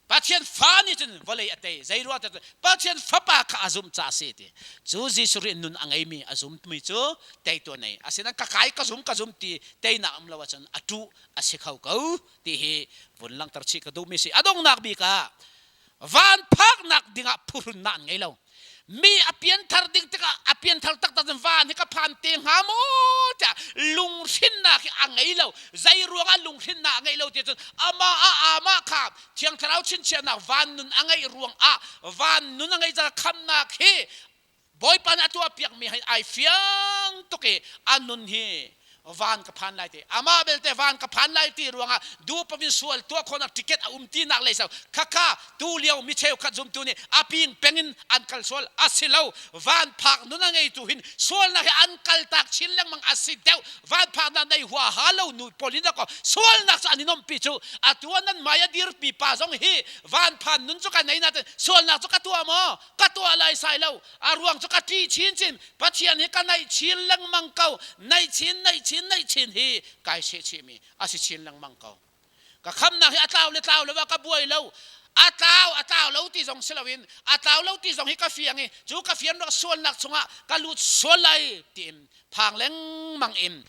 Pathian fa nih cun vawlei a tei. Zei ruah Pathian fapa kha a zumh caah a si ti. Cu Jesuh Khrih nun a ngeimi a zummi cu teitu a nei. Asinain ka kai ka zum ka zum ti teinak um lo ahcun a ṭuh a si kho ko ti hi vun langhter chih ka duhmi si. A donghnak bik ah van phaknak dingah phuhrunnak an ngei lo. Mi a pianthar ding tikah a pianthar taktak in van hi ka phan te hnga maw tiah lunghrinnak hi a ngei lo. Zei ruangah lunghrinnak a ngeih lo ti cun amah ah amah kha Thiang Thlarau chinchiahnak van nun a ngeih ruangah van nun a ngeih caah khamnak hi Bawipa nih a tuahpiakmi hi ai fiang tuk i a nun hi van ka phan lai ti amah belte van ka phan lai ti ruangah duhpavin sual tuah khawhnak ticket a um tinak lei so khakha tu lio mi cheukhat zumtu nih a ping pengin an kal sual a si lo van phak nun a ngeitu hin sualnak hi an kal tak chin lengmang a si deuh van phaknak nei hua ha lo nu pawl in ko sualnak cu an i nompi cu atu nan mai a dirpi pa zong hi van phan nun cu ka nei na sualnak cu ka tuah maw ka tuah lai sai lo a ruang cu ka ṭih chinchin Pathian hi ka naih chin lengmang ko naih chin naih chin naih chin hi kai seh chihmi a si chin lengmang ko ka khamnak hi a tlau le tlau lo ah ka buai lo a tlau a tlau lo ti zong si loin a tlau lo ti zong hi ka fiang i cu ka fian ruak sualnak chungah ka lut sual lai tiin phang lengmang in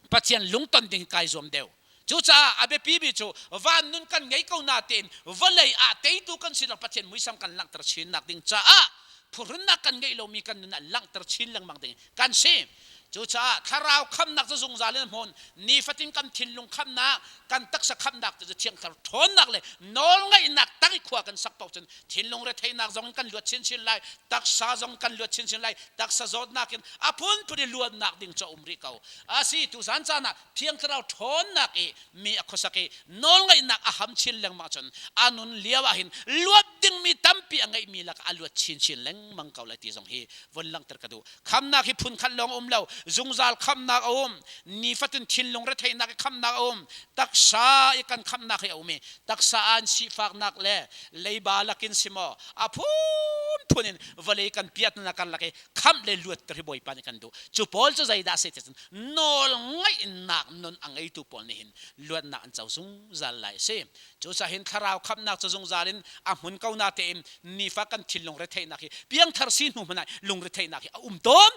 Pathian lungton ding kai zuam deuh. Cucaah a biapi mi cu van nun kan ngei ko na tein vawlei ah teitu kan sinak Pathian muisam kan langhter chinnak ding caah phuhrunnak kan ngeih lomi kan nun ah langhter chin lengmang ding kan si. Cucaah thlarau khamnak cu zungzal in hmun nifatin kan thinlung khamnak kan taksa khamnak cu thiang thlarau ṭhawnnak le nawlngaihnak tang i khua kan sak paoh cun thinlung retheihnak zong in kan luat chinchin lai taksa zong kan luat chinchin lai taksa zawtnak in a phunphun i luatnak ding cu a um rih ko asi tuzan caan ah thiang thlarau ṭhawnnak i mi a khuasak i nawlngaihnak a ham chin lengmang cun a nun lio ah hin luat dingmi tampi a ngeihmi lakah a luat chinchin lengmang ko lai ti zong hi von langhter ka duh khamnak hi phun khat lawng a um lo zungzal khamnak a um nifatin thinlung retheihnak i khamnak a um taksa i kan khamnak hi a um i taksa an sifaknak le leiba lakin si maw a phun. phunphun in vawlei kan piatnak karlak i khamh le luatter hi Bawipa nih kan duh. Cu pawl cu zeidah a si ti cun nawl ngaihnak nun a ngeitu pawl nih hin luatnak an co zungzal lai a si. Cucaah hin thlarau khamhnak cu zungzal in a hmun ko na tein nifa kan thinlung retheihnak hi piangthar si hnu hmanh ah lungretheihnak hi a um tawn.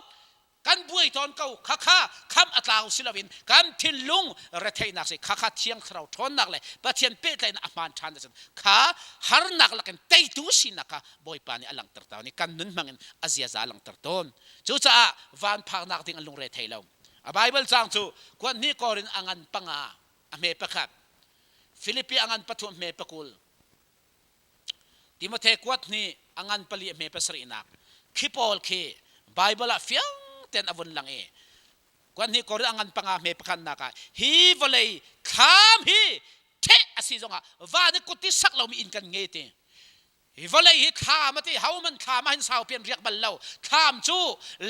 Kan buai tawn ko. Khakha khamh a tlau si loin kan thinlung retheihnak si khakha thiang thlarau ṭhawnnak le Pathian pehtlaihnak a hmaan ṭhan ahcun kha harnak lakin teitu sinak kha Bawipa nih a langhter tawn i kan nun hmangin a ziaza a langhter tawn. Cucaah van phaknak ding an lungre thei lo. A Bible caang cu kuat hnih Korin a ngan panga a hme pakhat, Filipi a ngan pathum hme pakul, Timothy kuat hnih a ngan pali a hme pasarihnak khi pawl khi Bible ah fiang tein a vun lang i kuat hnih Korin a ngan panga hme pakhatnak ah hi vawlei thlam hi ṭheh a si zongah van i kut i sak lomi inn kan ngei ti. Hi vawlei hi thlam a ti hohmanh thlam ah hin saupi an riak bal lo. Thlam cu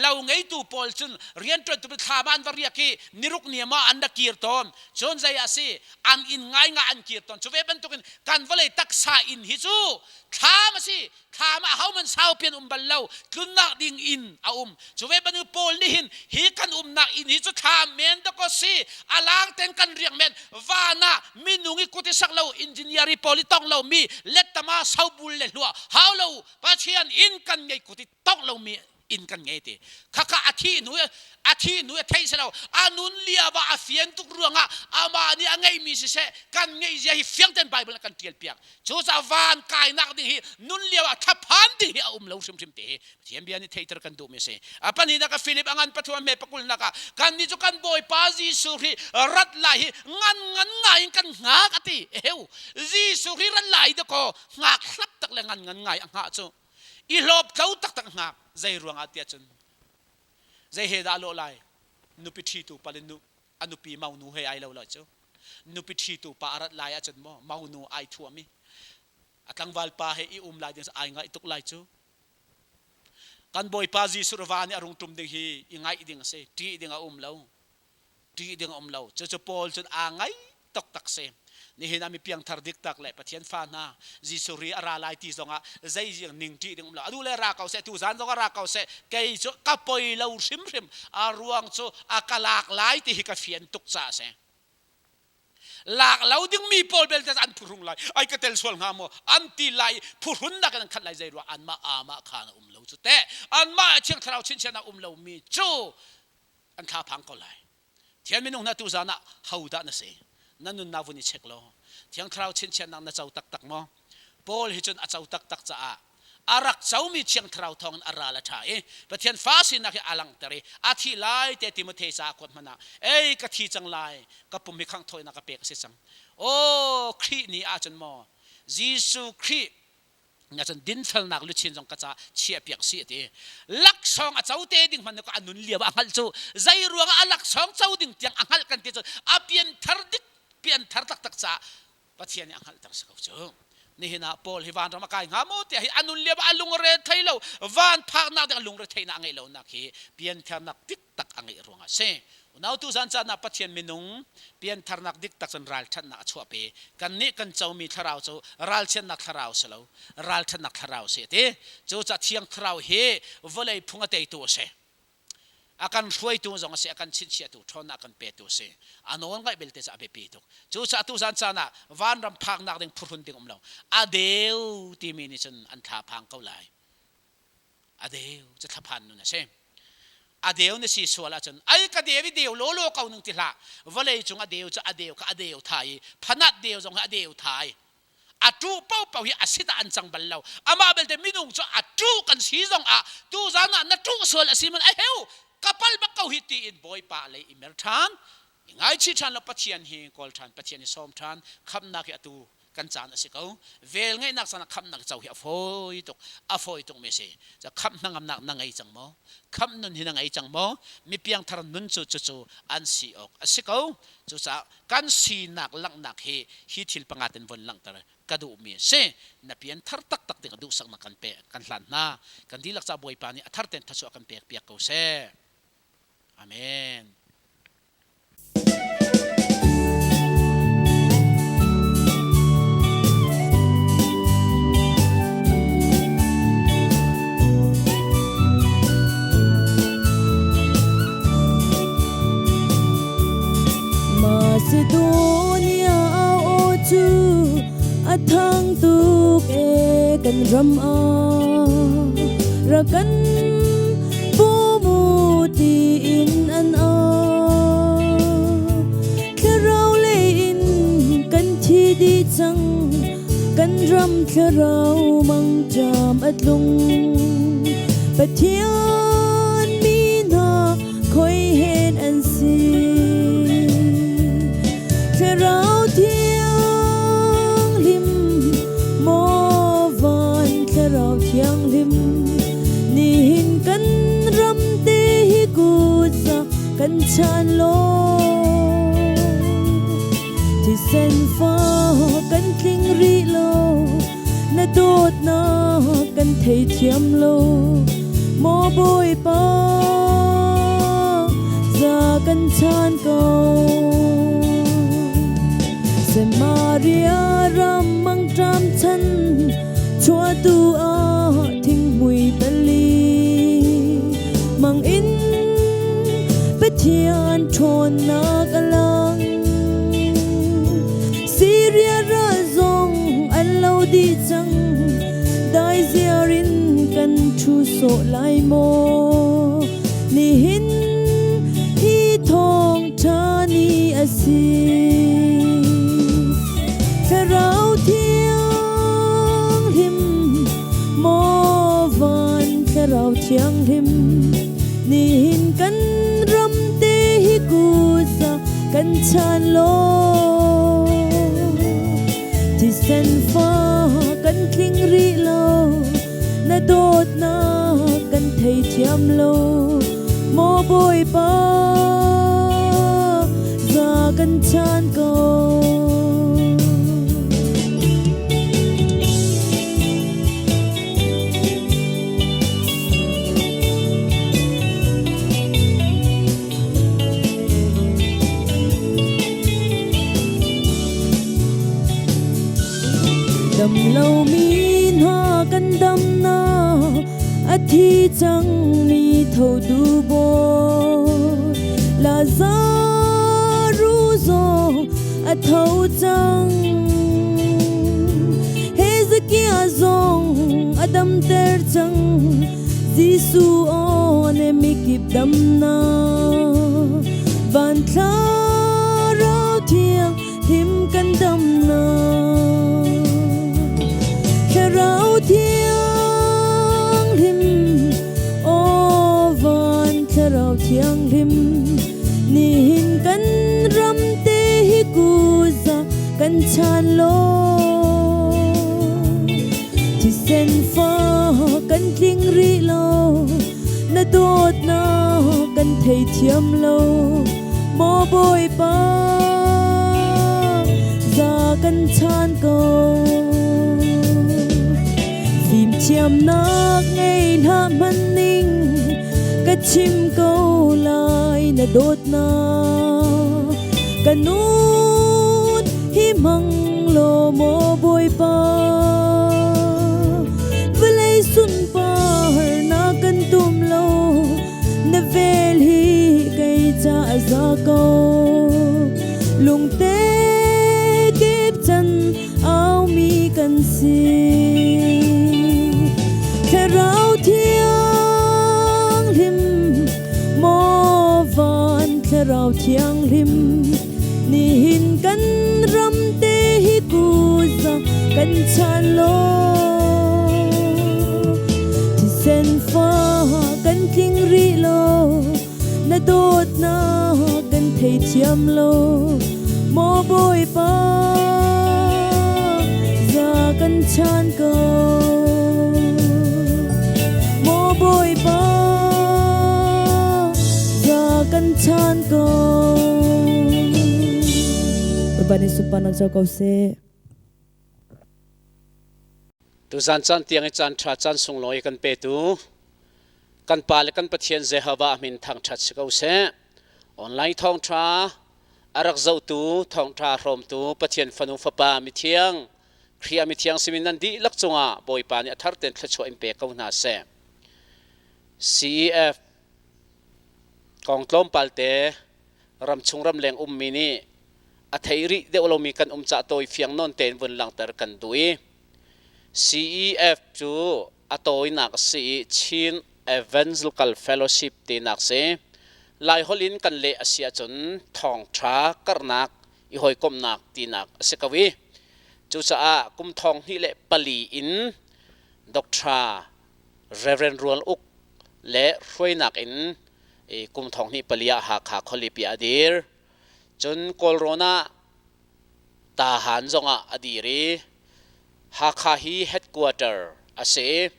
lo ngeitu pawl cun rianṭuantu thlam ah an va riak i niruk niam ah an ra kir tawn. Cun zei a si an inn ngaingai an kir tawn. Cu ve bantukin kan vawlei taksa inn hi cu thlam a si. Thlam ah hohmanh saupi an um bal lo. Tlunnak ding inn a um. Cu ve bantuk Paul nih hin hi kan umnak inn hi cu thlam men dawkaw si a lang ten kan riak men van ah minung i kut i sak lo engineer i pawl i tong lo mi lettama sobul le hluah hau lo Pathian inn kan ngei kut i tong lo mi inn kan ngei ti khakha a thi hnu a thi hnu a thei si lo a nun lia va a fian tuk ruangah amah nih a ngeimi siseh kan ngeih zia hi fiang ten Bible kan tial piak cu ca van kainak ding hi nun lio ah thlaphan ding hi a um lo hrimhrim te hi Pathian bia nih theihter kan duhmi a si. A pahnihnak ah Philip a ngan pathum hme pakulnak ah kan nih cu kan Bawipa Jesuh Khrih rat lai hi ngan ngan ngai in kan hngak a ti. Eheu Jesuh Khrih rat lai dakaw hngak hlap tak le ngan ngan ngai a hngah cu i hlawp tlo taktak hngak zei ruangah tiah cun zei he dah lawh lai nupi ṭhitu pal in nu a nupi maunu he ai lo lai cu nupi ṭhitu pa a rat lai ahcun maw maunu ai thuam i a tlangval pa he i um lai ding ai ngaih tuk lai cu Kan Bawipa Jesuh va nih a rung ṭum ding hi i ngaih ding a si. Ṭih ding a um lo. Ṭih ding a um lo. Cucu Paul cun aa ngaih taktak si. Nihin ah mi piangthar dik tak le Pathian fa hna Jesuh ri a ra lai ti zongah zei ning ṭih ding um lo. A duh le ra ko seh, tuzan zongah ra ko seh. Kei cu ka poi lo hrimhrim. A ruang cu a ka lak lai ti hi ka fian tuk caah a si. Lak lo dingmi pawl belte an phuhrung lai. Ai ka tel sual hnga maw? An ti lai. Phuhrunnak in an khat lai zei ruah anmah amah khan a um lo cu teh. Anmah Thiang Thlarau chinchin a um lomi cu an thla phang ko lai. Thian minung hna tuzan ah ho dah na si? Na nunnak vun i check law. Thiang Thlarau chinchennak na co taktak maw? Paul hi cun a co taktak caah a rak comi Thiang Thlarau thawngin a ral a ṭha i Pathian fa sinak hi a langhter i a thi lai te Timothea ca kuat hmanh ah ei ka thi cang lai ka pum hi khangh thawinak ka pek a si cang aw Khrih ni ahcun maw Jesuh Khrih nga cun dinfelnak luchin zong ka ca chiahpiak si a ti laksawng a co te ding hmanh a nun lio ah a hngalh cu zei ruangah a laksawng co ding tiang a hngalh kan ti cun a pianthar dik pianthar taktak caah Pathian nih a hngalhter si ko cu. Nihin ah Paul hi vanram a kai hnga maw tiah hi a nun lio ah a lungre thei lo van phaknak ding a lungre theihnak a ngeih lonak hi piantharnak diktak a ngeih ruangah a si. Unau tu zan caan ah Pathian minung piantharnak diktak cun ralṭhatnak a chuahpi. Kannih kan comi thlarau cu ralchiatnak thlarau si lo, ralṭhatnak thlarau si a ti. Cucaah Thiang Thlarau hi vawlei phung a teitu a si. A kan hruaitu zong a si, a kan chinchiahtu, ṭhawnnak a kan petu a si. A nawl ngaih belte cu a biapi tuk. Cucaah tuzan caan ah vanram phaknak ding phuhrun ding um lo. A deu timi nih cun an thla phang ko lai. A deu cu thlaphan nun a si. A deu na si sual ahcun ai ka deu i deu lawlaw ko ning ti hlah. Vawlei cung a deu cu a deu kha a deu thai i phanat deu zong hi a deu thai. A tu paohpaoh hi a sit ah an cang bal lo. Amah belte minung cu a tu kan si zong ah tuzan ah na tu sual a si man a heu ka pal bak ko hi tiin Bawipa lei i mer ṭhan. I ngaichih ṭhan lo Pathian hi kawl ṭhan Pathian hi sawm ṭhan khamnak hi atu kan caan a si ko. Vel ngeihnak caan ah khamnak co hi a fawi tuk a fawi tuk mi a si. Khamh hnangamnak na ngei cang maw? Khamh nun hi na ngei cang maw? Mi piangthar nun cu cucu an si awk a si ko. Cucaah kan sinak langhnak hi hi thil panga ten von langhter ka duhmi a si. Na pian thar taktak ding a duhsaknak kan pe kan hlan hna. Kan dihlak ca Bawipa nih a thar ten thluachuah kan pek piak ko seh. Amen. tuk e kan ram ah ra kan bawm u tiin an au. Thlarau lei in kan thi dih cang, kan ram thlarau mangṭam a tlung. Pathian mi hna khoi hen an si. Thlarau Thianghlim, maw van Thlarau Thianghlim, nihin kan ram te hi kutza kan chan law. Thisen fa kan tling rih lo, na dawtnak kan theithiam lo, maw Bawipa, za kan chan ko. Samaria ram mangṭam chan chuahtu ah thinghmui pali mang in Pathian ṭhawnnak a lang. Siria ral zong an lo dih cang, dai ziar in kan ṭhu sawh lai maw? Nihin hi thawngṭha ni a si. Thlarau Thianghlim, maw van Thlarau Thianghlim, nihin kan ram te hi kutza kan chan law. Thisen fa kan tling rih lo, na dawtnak kan theithiam lo, maw Bawipa, za kan chan ko. Dam lomi hna kan damnak a thi cangmi tho tu bawi Lazaruh zong a tho cang. Hezekiah zong a damter cang. Jesuh aw ne mikip damnak van thlarau thiang him kan damnak. Thlarau Thianghlim, aw van Thlarau Thianghlim, nihin kan ram te hi kuza kan chan law. Thisen fa kan tling rih lo, na dawtnak kan theithiam lo, maw Bawipa, za kan chan ko. Fimthiamnak ngei hlah hmanh ning ka chim ko lai na dawtnak ka nun hi hmang law maw Bawipa. Vawlei sunpar na kan tum lo, na vel hi kei ca a za ko. Lungte kip chan aumi kan si. Thlarau Thianghlim, maw van Thlarau Thianghlim, nihin kan ram te hi kuza kan chan law. Thisen fa kan tling rih lo, na dawtnak kan theithiam lo, maw Bawipa, za kan chan ko. Maw Bawipa, za kan chan ko. Bawipa nih sunparnak co ko seh. Tuzan caan tiang i caan ṭha caan sunglawi kan petu kan Pa le kan Pathian Jehovah min thangṭhat si ko seh. Online thawngṭha a rak zohtu, thawngṭha hrawmtu Pathian fanu fapa mithiang, Khrih ah mithiang simi nan dihlak cungah Bawipa nih a thar tein thluachuah in pe ko hna seh. CEF kong tlawmpal te ramchung ramleng ummi nih a thei rih deuh lomi kan um cah tawi fiang nawn tein vun langhter kan duh i. CEF cu a tawinak a si i Chin Evangelical Fellowship tinak si. Laiholh in kan leh a si ahcun thawngṭha karhnak i hawikomhnak tinak a si ko i cucaah kum 2004 in Dr. Reverend Rual Uk le hruainak in kum 2004 ah Hakha khualipi ah a dir. Cun Kawlrawn ah Tahan zongah a dir i Hakha hi headquarter a si i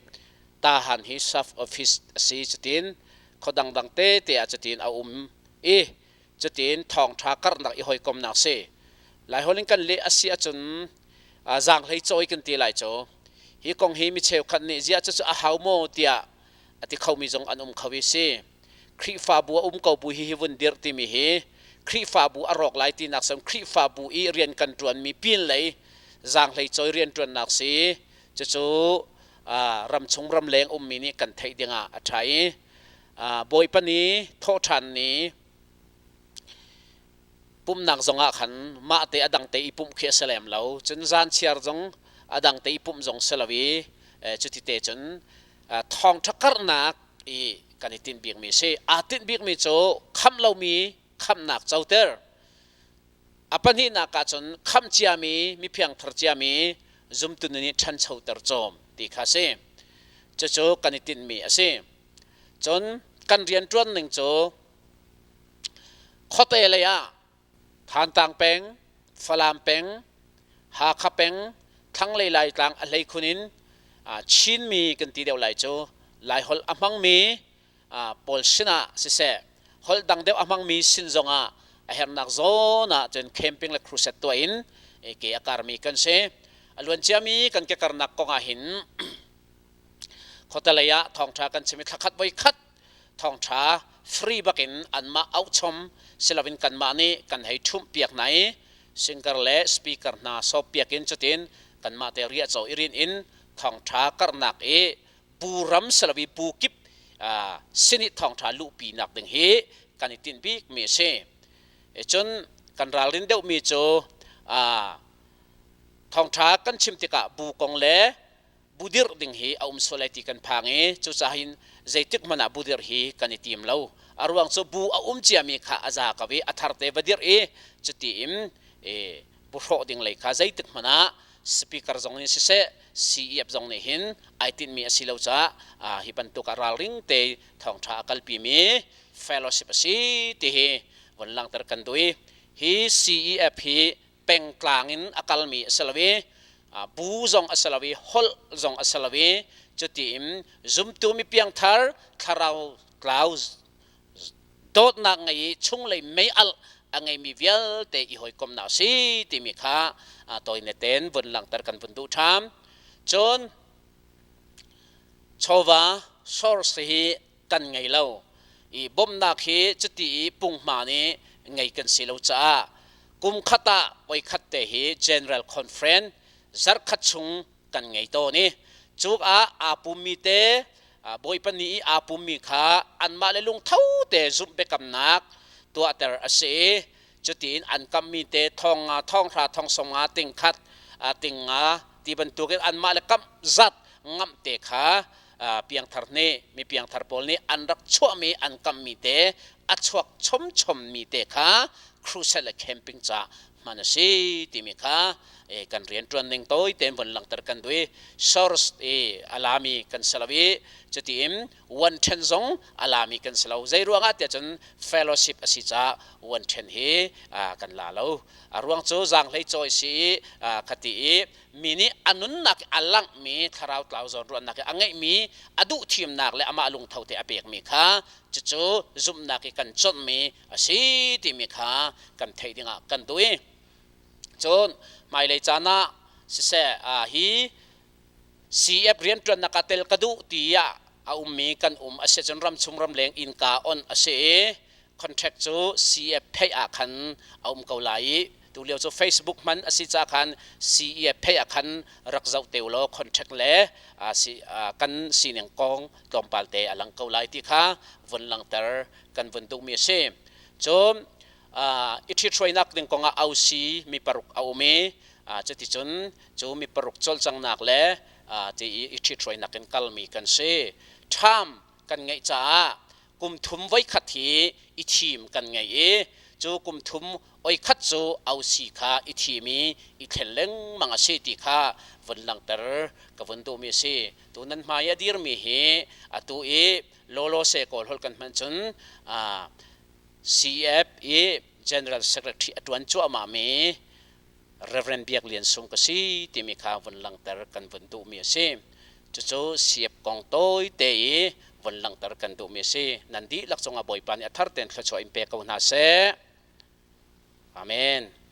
Tahan hi sub office a si. Cutin khua dangdang tete ah cutin a um i cutin thawngṭha karhnak i hawikomnak si. Laiholh in kan leh a si ahcun zaanghlei cawi kan ti lai cu. Hi kong hi mi cheukhat nih ziah cucu a hau maw tiah a ti khomi zong an um kho i si. Khrihfabu a um ko bu hi hi vun dirh timi hi Khrihfabu a rawk lai tinak sem Khrihfabu i rian kan ṭuanmi pinlei zaanghlei cawi rianṭuannak si. Cucu ramchung ramleng ummi nih kan theih dingah a ṭha i Bawipa ni thawhṭhan ni pumhnak zongah khan mah te a dang te i pumh khi a si lem lo. Cun zan chiar zong a dang te i pumh zong si lo i cuti te cun thawngṭha karhnak i kan i tinh bikmi a si. Aa tinh bikmi cu khamh lomi khamhnak coter. A pahnihnak ah cun khamh ciami mi phiangthar ciami zumtu nih ṭhanchoter cawm ti kha a si. Cucu kan i tinhmi a si. Cun kan rianṭuan ning cu khuate lei ah Thantlang peng, Falam peng, Hakha peng, thlanglei Laitlang a hleikhun in Chinmi kan ti deuh lai cu Laiholh a hmangmi pawl sinah siseh holh dang deuh a hmangmi sin zongah a herhnak zawn ah cun camping le crusade tuah in ke a karmi kan si. A luan ciami kan ke karnak kong ah hin khuatelei ah thawngṭha kan chim i thlakhat voi khat thawngṭha free bakin anmah auhchom siloin kanmah nih kan hei ṭhumh piak hna i singer le speaker hna sawp piak in cutin kanmah te riahcaw i rin in thawngṭha karhnak i bu ram siloin bu kip sin i thawngṭha luhpi nak ding hi kan i tinh bikmi a si. Cun kan ralrin deuhmi cu thawngṭha kan chim tikah bu kong le bu dirh ding hi a um sual lai ti kan phang i cucaah hin zeitik hmanh ah bu dirh hi kan i tim lo. A ruang cu bu a um ciami kha a za ko i a thar te va dirh i cuti in bu hrawh ding lei kha zeitik hmanh ah speaker zong nih siseh CEF zong nih hin ai tinhmi a si lo caah hi bantuk ah ralring te thawngṭha a kalpimi fellowship a si ti hi von langhter kan duh i hi CEF hi pengtlang in a kalmi a si lo i bu zong a si lo i holh zong a si lo i cuti in zumtu mi piangthar thlarau tlau dawtnak ngei i chunglei mei-alh a ngeimi vialte i hawikomhnak a si timi kha tawine tein vun langhter kan vun duh ṭhan. Cun chawva source hi kan ngei lo i bawmhnak hi cuti i punghma nih ngei kan si lo caah kum khat ah voikhat te hi General Conference zarhkhat chung kan ngei tawn i cu ah aa pummi te Bawipa ni i aa pummi kha anmah le lungtho te zumh biakamnak tuahter a si i cutiin an kammi te thong nga thong hra thong sawm nga ting khat ting nga ti bantukin anmah le kamh zat ngamh te kha piangthar nih mi piangthar pawl nih an rak chuahmi an kammi te a chuak chomchommi te kha crusade le camping ca hman a si timi kha kan rianṭuan ning tawi tein von langhter kan duh i source i a lami kan si lo i cutiin one ṭhen zong a lami kan si lo. Zei ruangah tiah cun fellowship a si caah one ṭhen hi kan la lo. A ruang cu zaanghlei cawi si i khati i mi nih a nunnak a langhmi thlarau tlau zawn ruahnak i a ngeihmi a duh thimnak le amah lungtho te a pekmi kha cucu zumhnak i kan cawnhmi a si timi kha kan theih dingah kan duh i cun hmailei caan ah siseh hi CF rianṭuannak ah tel ka duh tiah a ummi kan um a si cun ramchung ramleng innka on a si i contract cu CF pheih ah khan a um ko lai i tulio cu Facebook hman a si ca khan CEF pheih ah khan rak zoh te ulaw contract le kan sining kong tlawmpal te a lang ko lai ti kha vun langhter kan vun duhmi a si. Cun i ṭhithruainak ding kongah ausi mi paruk a um i cuticun cu mi paruk cawlcanghnak le Ti i i ṭhithruainak in kalmi kan si. Term kan ngeih caah kum thum voikhat hi i thim kan ngei i cu kum thum oikhat cu ausi kha i thim i i thlen lengmang a si ti kha vun langhter ka vun duhmi a si. Tu nan hmai a dirmi hi atu i lawlawse Kawl holh kan hman cun CF i General Secretary a ṭuan cuahmahmi Reverend Biak Lian Sung ka si timi kha vun langhter kan vun duhmi a si. Cucu siap kong tawite i vun langhter kan duhmi a si. Nan dihlak cungah Bawipa nih a thar tein thluachuah in pe ko hna seh. Amen.